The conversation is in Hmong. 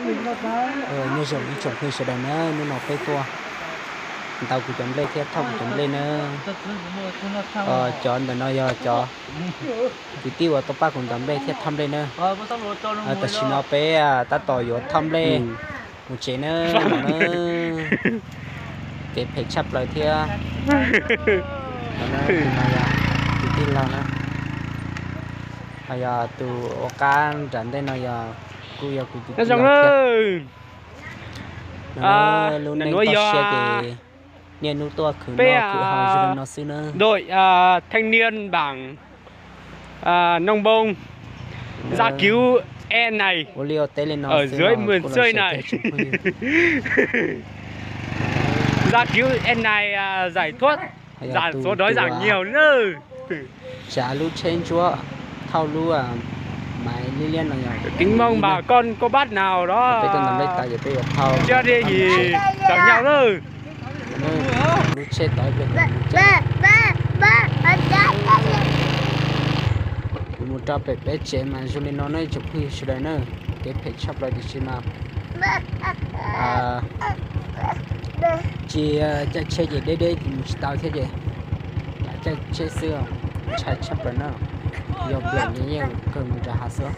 Nyob zoo ib tsoom phooj ywg sawv daws na, hnub no peb tuaj ntaus kuv cov nplej thiab thauj kuv cov nplej na. Cov ntawm no yog cov kwv tij uas tuaj pab kuv ntaus nplej thiab thauj nplej na. Tam sim no peb tab tom yuav thauj nplej mus tsev na. Kev phem tshaj plaws thiab. Tus no yog tus tij laug na, ho yog tus ua qab nram ntej no yog kuj yog kuv tus tij laug thiab. Lub neej toj siab ces niaj hnub tuaj khwv noj khwv haus zoo li no xwb na. Đội à, thanh niên bản à, Nông Bông ra cứu em này ở dưới miền xuôi này. Ra cứu em này à, giải thoát, giảm số đói giảm nghèo nữa. Tsav lub tsheb ntsuab thauj lub maiv liab liab no yog Kính mong bà con cô bác nào đó peb tuaj ntaus nplej tas ces peb yuav thauj cov ntawd thì chào nhau đó. Lub tsheb tod peb kuv mus rau pem peb tsev mas zoo li no na tsoom phooj ywg sawv daws na. Kev phem tshaj plaws tiam sis mas tsis caij tsheb ces deb deb ces mus tsis tau thiab ces lam caij tsheb xwb, ntshai tshaj plaws na. Yog nplawm ces yeej kawg mus nram hav xwb.